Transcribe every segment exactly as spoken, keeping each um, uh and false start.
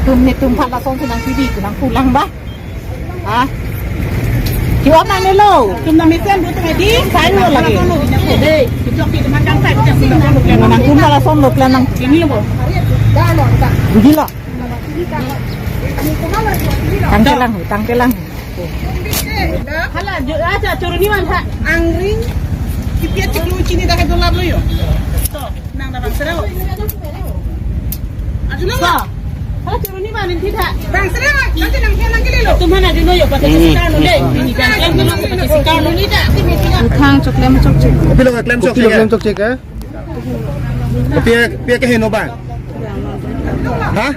Tum netum phan lasonsi nangkebi, nangpulang ba. Ha? Kiwa nangnelo. Tum nang mesen butung edi. Sai lo lagi. Dei, kijok di teman kangsai, kita sih nang. Nangtum phan lasonlo, klemnang. Ini lo. Begini lo. Tangtelang, tangtelang. Hala, jo, acha, choroni man ha. Angring, kipiat chiklo chini dak dollar lo yo. To, nang dak bang sera. Ajulo. Sa. Hala choroni man ini tha. Bang sera, nanti nang kaya nang kilo. Tum mana ajulo yo, pati sikar lo le. Ini kan kan kan pati sikar lo ni dak. Thang choklem chokche. Pilo choklem chokche. Pilo choklem chokche ke? Pia, pia keheno ba? Ha?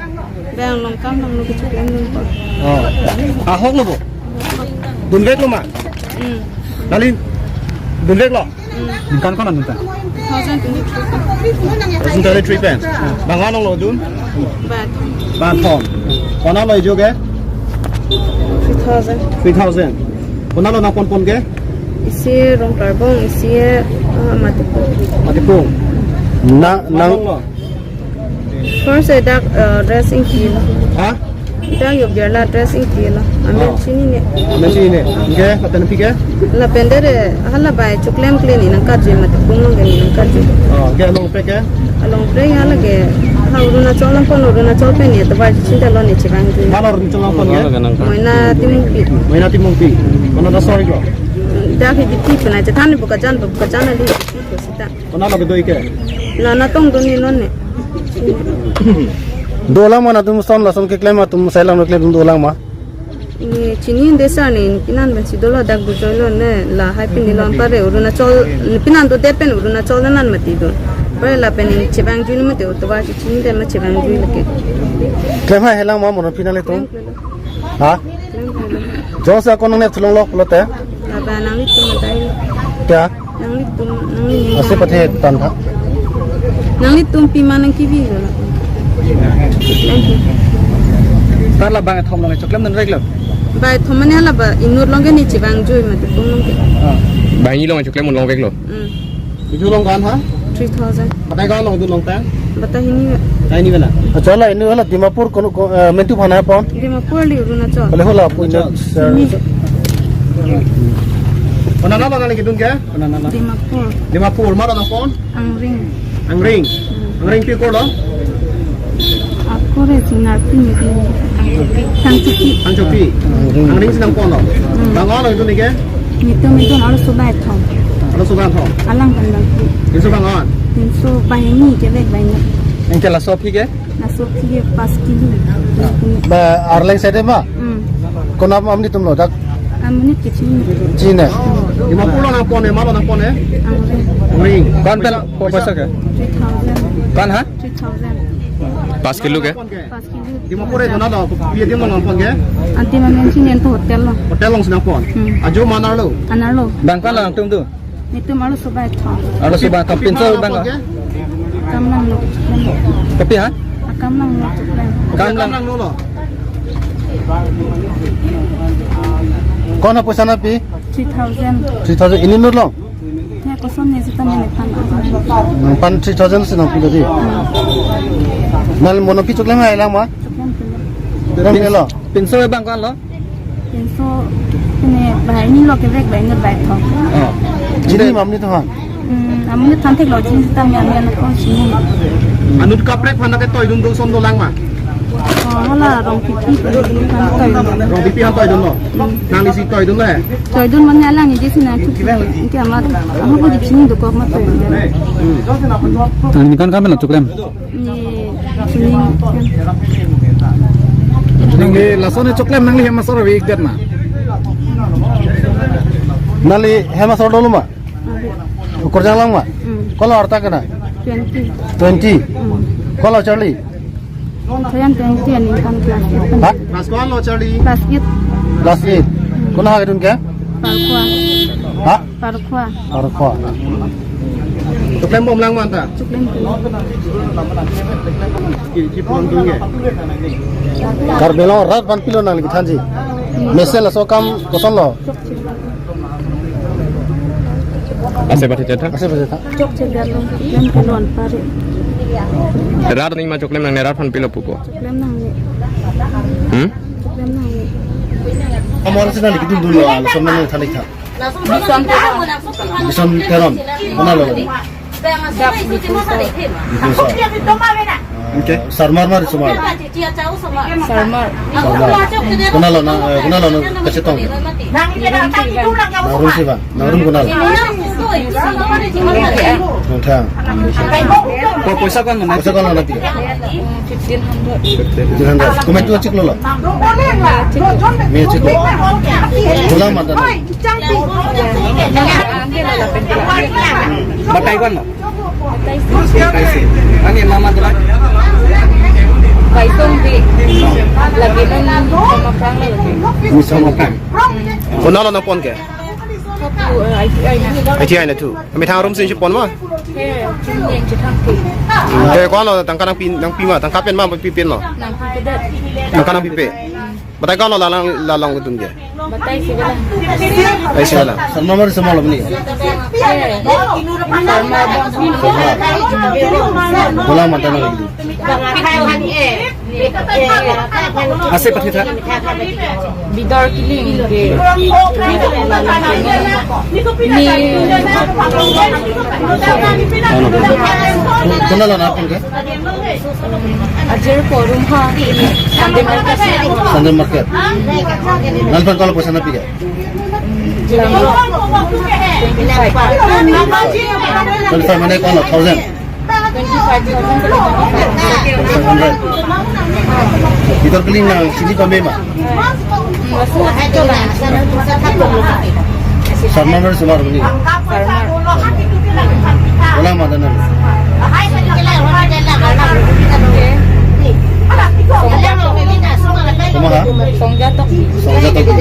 Bang long kam long lo kechoklem long ko. Oh. Ahok lo bo? Dunvek lo ma? Hmm. Nangli dunvek lo? Hmm. Ningkan ko-an dunta? Thousand twenty-three. Thousand twenty-three pen. Bang ko-an lo dun? Bat. Bat thom. Ko-an lo ijo ke? Three thousand. Three thousand. Ko-an lo nangponpon ke? Isi Rongparbong, isi, ah, Matipung. Matipung. Na, nang. Matipung lo. First, eh, dak, eh, dress ingki lo. Ha? Dak yok biar la dress ingki lo. Amen. Oh. Chinine. Amen chinine. Ke, lapen pike? Lapen dere, hala bai choklem kle ni nangkatji, Matipung along ke ni nangkatji. Oh, ke along pe ke? Along pe hala ke. Ha, Arunachal nangkon, Arunachal pen ni atovar chichinta lo ni chevangji. Mana Arunachal nangkon ke? Moina Timungpi. Moina Timungpi. Ko-an ta sor-ik lo? Dak hi Diphu pen achethan ni Bokajan, Bokajan ali Diphu pen sita. Ko-an lo kedo-ik ke? Na, natong do ni non ne. Dolang ma, nangtum son lason keklem atum, sai lang keklem atum dolang ma? Ni chinine sir, ni pinan pensi dolo, dak bujoi lo ne, lahai pen ni lo anpar re, Arunachal, pinan dodet pen Arunachal nan mati do. Pare lapen ni chevangji ni mati, atovar chichinine ma chevangji lake. Klem hai helang ma, mono pinan le tum? Klem klem lo. Ha? Klem klem lo. Jongsi ako nangne chelong lok pulote? Laba nanglitum matai. Kya? Nanglitum, nangli. Ase pathe than tha. Nanglitum pima nangkebi lo. Thank you. Tar la bang thom along choklem dunvek lo? Bang thom mane hala ba inut along ke ni chevangji, Matipung along ke. Ah. Bang along choklem dunvek lo? Hmm. Ijo along ko-an ha? Three thousand. Batai ko-an along dun along ta? Batai hini. Batai hini bela. Acha, la inut hala Dimapur ko-an ko, eh, mentu aphan nangpon? Dimapur li Arunachal. Pale hala punya. Arunachal. Sini. Ko-an lo nangli kedun ke? Ko-an lo? Dimapur. Dimapur, mana nangpon? Angring. Angring. Hmm. Angring pi korlo? Ako re Sinarpi ni. Tangchopi. Tangchopi. Angring si nangponlo. Hmm. Bang ko-an lo itu ni ke? Netum netum arloso bang thom. Arloso bang thom. Alang kan bang. Inso bang ko-an? Inso banghini kevek banghini. Anke laso aphi ke? Laso aphi ke pas kilo. Ba Arleng side ma? Hmm. Ko-an amonit atum lo dak? Amonit ke chinine. Chinine. Dimapur lo nangpon e, ma lo nangpon e? Angring. Angring. Ko-an pen poisa ke? Three thousand. Ko-an ha? Three thousand. Pas kilo ke? Pas kilo. Dimapur e ko-an lo, pi adim lo nangpon ke? Adim amen chinine, hotel lo. Hotel alongsi nangpon. Hmm. Ajo ma anerlo? Anerlo. Bang ko-an lo nangtum do? Netum arloso bang thom. Arloso bang thom, pinso bang ko? Kam nanglo. Kopi ha? Kam nanglo. Kam lang. Kam nanglo. Ko-an apoisa nangpi? Three thousand. Three thousand, ini inut along? Ya, koson ne sita ne nephan. Nangphan three thousand si nangpi tadi. Hmm. Nangli mono aphi choklem hai lang ma? Choklem pilo. Choklem pilo. Pinso bang ko-an lo? Pinso, pine banghini lo kevek banghini bang thom. Oh. Chinine ma amonit aphan? Hmm, amonit aphan theklo, chinine sita me amen ko chinine. Inut kaprek aphan ke toidun do, son dolang ma? Oh, hala Rongpipi aphan toidun. Rongpipi aphan toidunlo? Hmm. Nangli si toidunlo he? Toidun mane alang ni jesi nangchok. Anke amat, amat ko di chinine dokok ma toidun. Hmm. Nangli ningkan ke-an pen choklem? Ni, ni. Nangli lason choklem nangli hem asor ave-ikdet ma? Nangli hem asor dolo ma? Ave. Ukur janglang ma? Hmm. Ko-an lo arta ke nang? Twenty. Twenty. Hmm. Ko-an lo charli? Saya twenty ani kan class eight. Ha? Class ko-an lo charli? Class eight. Class eight. Hmm. Konat ha kedun ke? Parkua. Ha? Parkua. Parkua. Choklem bomlang ma anta? Choklem bomlang. Ki, ki pulang dun ke? Karbi Anglong arat aphan pilo nangli kethanji? Mesen laso akam kosonlo? Ase ba thetha? Ase ba thetha? Chokche garlo, choklem kelon pare. Rat ning ma choklem nangne, rat aphan pilo pupo. Choklem nangne. Hmm? Choklem nangne. Amor sina likidun dun lo, alu som nang thalik tha. Bison Teron. Bison Teron. Konat lo? Dak Diphu so. Diphu so. Okay. Sarmar ma risomar? Sarmar. Sarmar. Konat lo na, eh, konat lo na kachetong? Nangrum si vang. Nangrum si vang. Nangrum konat lo? Nangthang. Ko poisa ko-an lo na? Poisa ko-an lo na pi? Fifteen hundred. Fifteen hundred. Komat tu achiklo lo? Me achiklo. Dolang ma ta nang? Batai ko-an lo? Batai si. Ani mama tu? Baisong di. Lagi nang sama prang lagi. Sama prang. Konat lo nangpon ke? Satu, eh, I T I na. I T I na tu. Methang arum si chepon ma? He, chini yang chethan ke. Ke ko-an lo, tangka nangpi, nangpi ma, tangka pen ma, pipe lo? Nangpipedet. Tangka nangpipe. Batai ko-an lo, la lang, la lang kedun ke? Batai si balang. Batai si balang. Sarmar ma risomar lo ni? He. Sarmar bang. Dolang ma ta nang? Ase pathe tha? Bidor Killing ke. Ni. Konat lo nangpon ke? Ajir forum ha. Sunday market. Sunday market. Nangpon ko-an lo poisa nangpi ke? Lang. Twenty-five. Twenty-five mane ko-an lo, thousand? Twenty-five thousand. Seven hundred. Bidor Killing nang chini pame ma? Sarmar ma risomar ni? Sarmar. Dolang ma ta nang? Komat ha? Songja Tokbi. Songja Tokbi.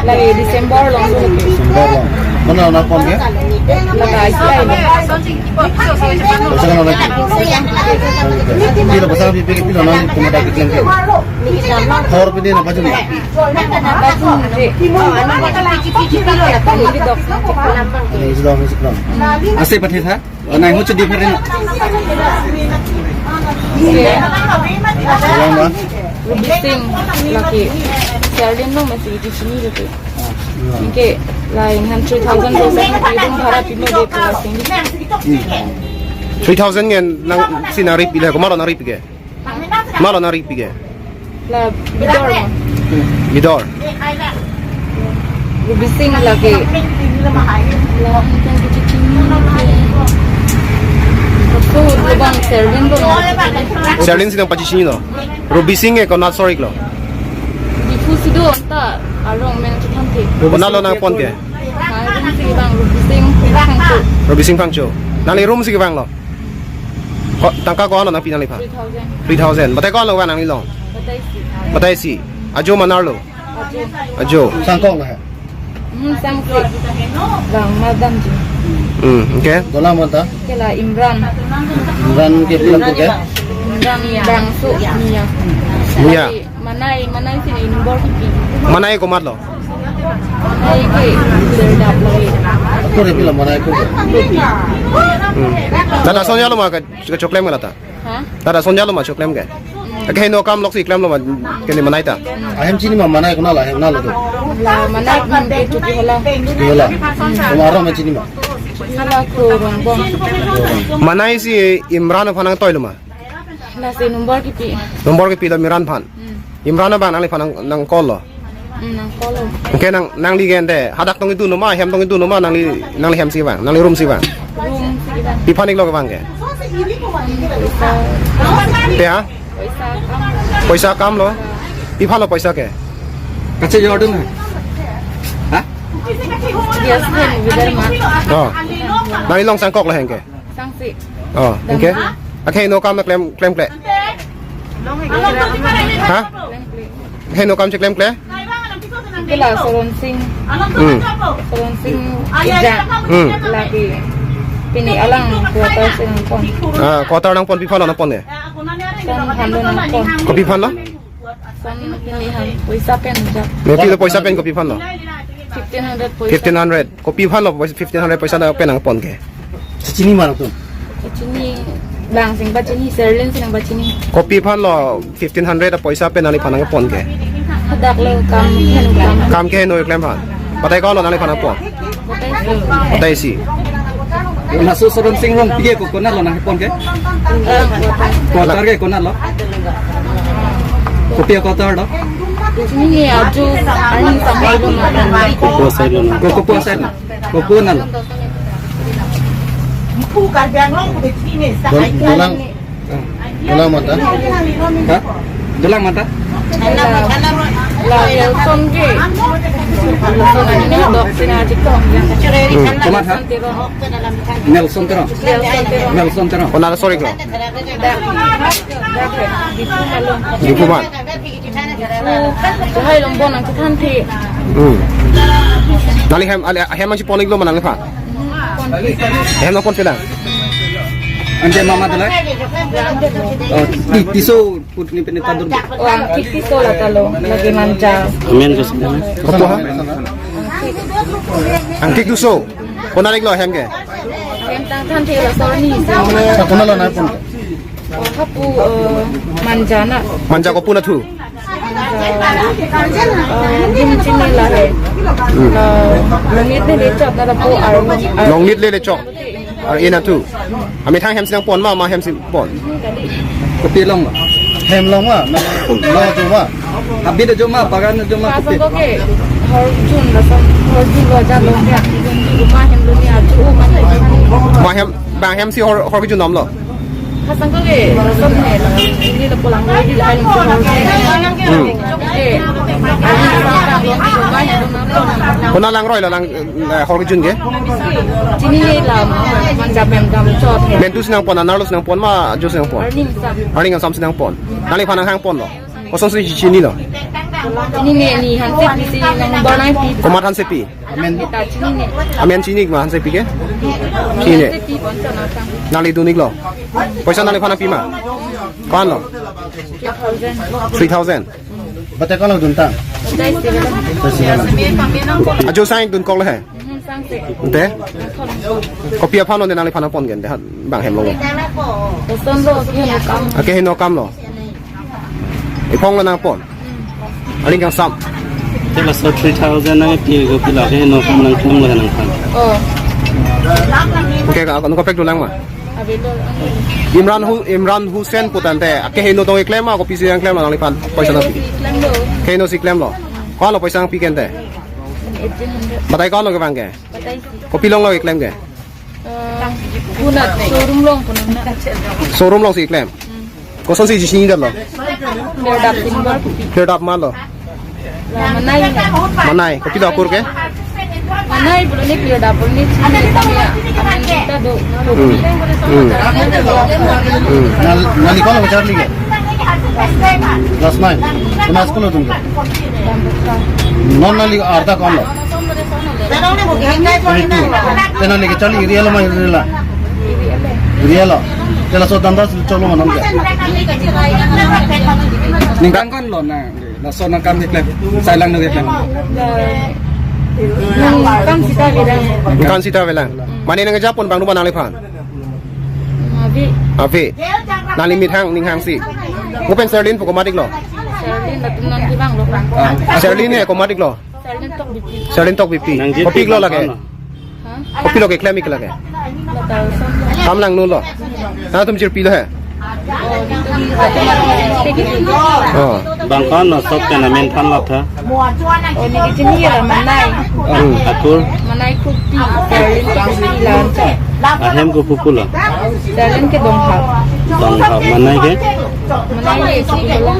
Lagi December along. December along. Konat lo nangpon ke? Lagi I T I lo. Poisa ko-an lo na pi? Pilo poisa pipe ke, pilo nang komat ta keklem ke? Hor pini nangpajun? Pajun je. Ini dok. Ini dok, ini dok. Ase pathe tha? Nai ho chedi pharin. Dolang ma? Ruby Singh lagi. Serlin lo masih di sini lagi. Anke la inghan three thousand ko sa na room bhara pino de pura sing. Three thousand ngen nangsi nangri pilo, komat lo nangri pi ke? Komat lo nangri pi ke? La Bidor ma. Bidor. Ruby Singh lagi. La inghan three thousand. So, lubang Serlin lo. Serlin si nangpachini lo. Ruby Singh ke konat sorik lo? Diphu si do, anta arong men chethan the. Konat lo nangpon ke? Nangrum si vang Ruby Singh Phangcho. Ruby Singh Phangcho. Nangli rum si vang lo? Ko, tangka ko-an lo nangpi nangliphan? Three thousand. Three thousand. Batai ko-an lo vang nangli long? Batai si. Batai si. Ajo ma nar lo? Ajo. Ajo. Sangkok lo he? Hmm, sangsi. Bang, madam ji. Hmm, okay. Dolang ma ta? Ke la Imran. Imran ke pilo ke? Imran Bangso Mia. Mia. Manai, Manai si ni number kipi. Manai komat lo? Manai ke serdap lagi. Ako re pilo Manai ko. Hmm. Lata sonja lo ma ke, ke choklem ke lata? Ha? Lata sonja lo ma choklem ke? Ke heno kam loksi klem lo ma, ke ni Manai ta? Ahem chini ma Manai, konat lo ahem, konat lo do? La Manai, hmm, ke Chokihola. Chokihola. Komat arong ma chini ma? Chokihola ko Rongbong. Manai si Imran aphan nangtoi lo ma? Lasi number kipi. Number kipi lo Imran aphan. Hmm. Imran abang nangliphan nang, nang call lo? Hmm, nang call lo. Anke nang, nangli ke ante hadak tong idun lo ma, hem tong idun lo ma, nangli, nangli hem si vang, nangli rum si vang? Rum si vang. Pi aphan ik lo kevang ke? Poisa. Te ha? Poisa kam. Poisa kam lo? Pi aphan lo poisa ke? Kachejor dun ha? Ha? Yes, kan, bidar ma. Oh. Nangli long sangkok lahai ke? Sangsi. Oh, okay. Dam. Akhai no kam na klem, klem kle. Ha? Klem kle. Akhai no kam si klem kle? Ke la Soron Singh. Hmm. Soron Singh Ija. Hmm. Lagi. Pini alang quarter si nangpon. Ah, quarter nangpon, pi aphan lo nangpon ke? Son aphan lo nangpon. Kopi aphan lo? Son pini han poisa pen ja. Meti lo poisa pen kopi aphan lo? Fifteen hundred poisa. Fifteen hundred. Kopi aphan lo poisa, fifteen hundred poisa na pen nangpon ke? Chini ma nangtum? Chini Bang si nangpachini, Serlin si nangpachini. Kopi aphan lo fifteen hundred apoisa pen nangliphan nangpon ke? Hadak lo kam, kam. Kam keheno keklem aphan. Batai ko-an lo nangliphan nangpon? Batai isi. Batai isi. Laso Soron Sing Rongpi ke ko konat lo nangpon ke? Quarter ke konat lo? Kopi a-quarter do? Ini ajo, ani sampai lo. Kopi a-side lo na? Ko, kopi a-side lo. Kopi a-side lo. Dol-, dolang, dolang mata. Ha? Dolang mata? La, la, Nelson ke. Nelson, ini dok sini aja kong. Hmm. Komat ha? Nelson Teron. Nelson Teron. Nelson Teron. Konat, sorry ko. Dak, dak, dak, Diphu Malong. Diphu Malong. Lahai along bon nangchethan the. Hmm. Nangli hem, ali, hem nangchepon-iklo ma nangliphan? Hem nangponpelang? Ante mama dolang? Oh, Ti-, Tisso putri pen ta dur. Oh, Angkik Tisso la ta lo, lake Manja. Amen, Joseph. Kopi ha? Angkik Tisso. Konat-iklo hem ke? Hem tangthan the, la Sorni. Sa konat lo nangpon? Oh, hapu, eh, Manja na. Manja kopi nathu? Manja, eh, jim chini lahai. Hmm. Eh, Longnit Lelechok na lapu ar, ar. Longnit Lelechok. Ar-e nathu. Amethang hem si nangpon ma, ma hem si pon? Kopi along ma? Hem along ma? Na, lo ajo ma? Habit ajo ma, bagan ajo ma, kopi? Asong ko ke, Horjun, asong Horjun lo aja lo ke, Horjun lo ma hem lo ni ajo, ma hem. Ma hem, bang hem si Hor-, Horjun nom lo? Asong ko ke, asong ne, ini lo pulang lagi, lahai lo pulang lagi. Hmm. Ke, ma hem lo na lo. Konat langroi lo lang, eh, Horjun ke? Chini ne la, Manja pen gamchot he. Mentu si nangpon, anerlo si nangpon ma, ajo si nangpon? Arni Asam. Arni Asam si nangpon. Nangliphan nanghangponlo. Kosonsi chinilo? Chini ne, ne Hansepi si nang bar nangpi. Komat Hansepi? Amen. Kita chini ne. Amen chini ma Hansepi ke? Chini ne. Hansepi pon sana sang. Nangli dun-iklo? Poisa nangliphan nangpi ma? Ko-an lo? Three thousand. Three thousand. Batai ko-an lo duntang? Batai isi. Batai isi. Ajo sang dunkok lahai? Hmm, sangse. Ante? Kopi aphan lo ne nangliphan nangpon ke, ante ha bang hem lo? Koson lo, keheno akam. Ah, keheno akam lo. Iphong lo nangpon. Aling kangsam. Te laso three thousand nangpi ko pilo, keheno akam nangklem lo nangphan. Oh. Okay, ka, nangkopek dolang ma? Abelo. Imran Hu-, Imran Hussain pu tangte, ah, keheno tong keklem ma, kopisi nangklem lo nangliphan, poisa nangpi? Klem lo. Keheno si klem lo. Ko-an lo poisa nangpi ke ante? Eighteen hundred. Batai ko-an lo kevang ke? Batai isi. Kopi along lo keklem ke? Eh, konat showroom along konat na. Showroom along si keklem? Hmm. Kosonsi chinidetlo? Clear dap tin bar kopi. Clear dap ma lo? La Manai na. Manai, kopilo akur ke? Manai pulo ne clear dap pulo ne chini ne tanya. Amen kita do. Hmm. Hmm. Hmm. Nang, nangli ko-an lo charli ke? Class nine. Konat school lo dun ke? Dambukha. Non nangli arta ko-an lo? Twenty-two. Te nangli kecharli iri alo ma iri la? Iri alo. Te laso danda cholo ma non ke? Ningkan ko-an lo na, laso nangkam keklem, sai lang nangkeklem. Nangkam sita avelang. Nangkam sita avelang. Mane nangkejapon abang do ma nangliphan? Ave. Ave. Nangli methang ning hangsi. Mo pen Serlin pu komat-iklo? Serlin latum non kevang lo. Serlin he komat-iklo? Serlin Tokbipi. Serlin Tokbipi. Nangji kopi-iklo lake? Ha? Kopilo keklem-ik lake? Latal sam. Kam langno lo. Nangtum chirpilo he? Oh, nangtum latum latum. Oh. Bang ko-an lo sop pen amen than lo tha? Oh, ne ke chini la Manai. Hmm. Akur? Manai Kupi. Serlin Kupi la anchot. Ahem ko pupu lo? Serlin ke Donghap. Donghap, Manai ke? Manai ke si ko.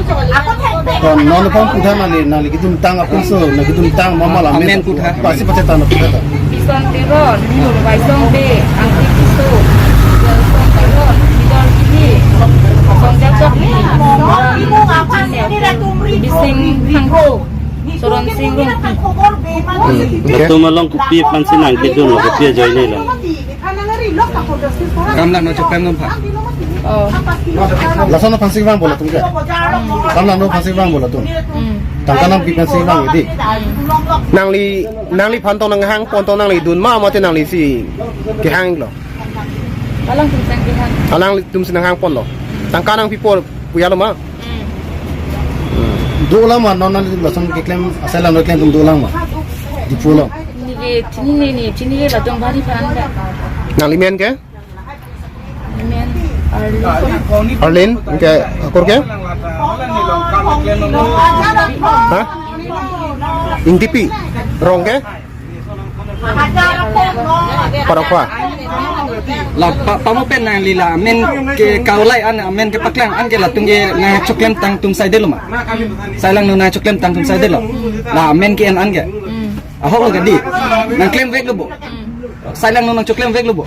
Kon non pang putha nangli, nangli kedun tang apin so, nangli kedun tang mama la amen putha. Pasi pasi tang putha ta. Bison Teron, Baisong Bey, Angki Tisso, Gelson Teron, Bidor Kili, Song Jacob Lee, Bising Thangko, Soron Sing Rongpi. Hmm. Okay. Latum along kopi aphan si nangkedun lo, kopi ajoine lo? Kam langno choklem nangphan. Oh. Lason aphan si vangpo latum ke? Kam langno aphan si vangpo latum? Hmm. Tangka nangpi aphan si vang dei. Hmm. Nangli, nangliphan tong nanghangpon tong nangli dun ma mate nangli si kehang lo? Alangtum seng kehan. Alangtum si nanghang ponlo. Tangka nangpipo pu ya lo ma? Hmm. Dolang ma, non non lason keklem, asai lang keklem atum dolang ma. Diphu lo. Neli ke chini ne ne, chini ke latum bari phan ka. Nangli men ke? Amen. Arlene. Arlene, ke, akur ke? Ha? Ingtipi. Rong ke? Parokwa. La pa, pamo pen nangli la amen ke kaulai an, amen kepaklang an ke latum ke nangchoklem tang atum saidetlo ma. Sai lang nangchoklem tang atum saidetlo. La amen ke-en an ke. Ahok lo ke dei. Nangklemveklo bo. Sai lang nangchoklem veklo bo.